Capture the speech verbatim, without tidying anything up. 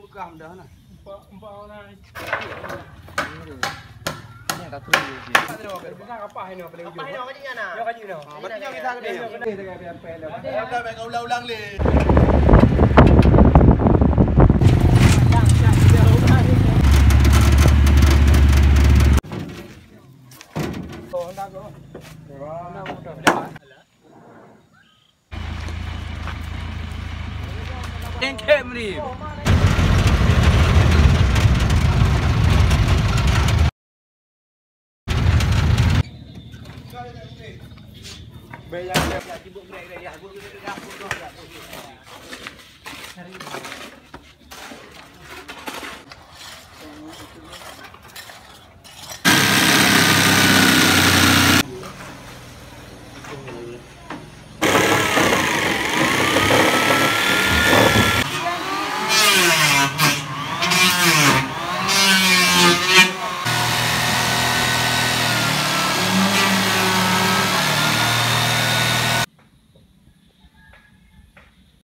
Mekah mudah nah. Empat, empat orang. Ini tak terus je. Bukan apa ini paling ujung. Apa ini kaji nah? Yo kaji nah. Berarti yang kita kena. Ulang-ulang le. Tengkek meri.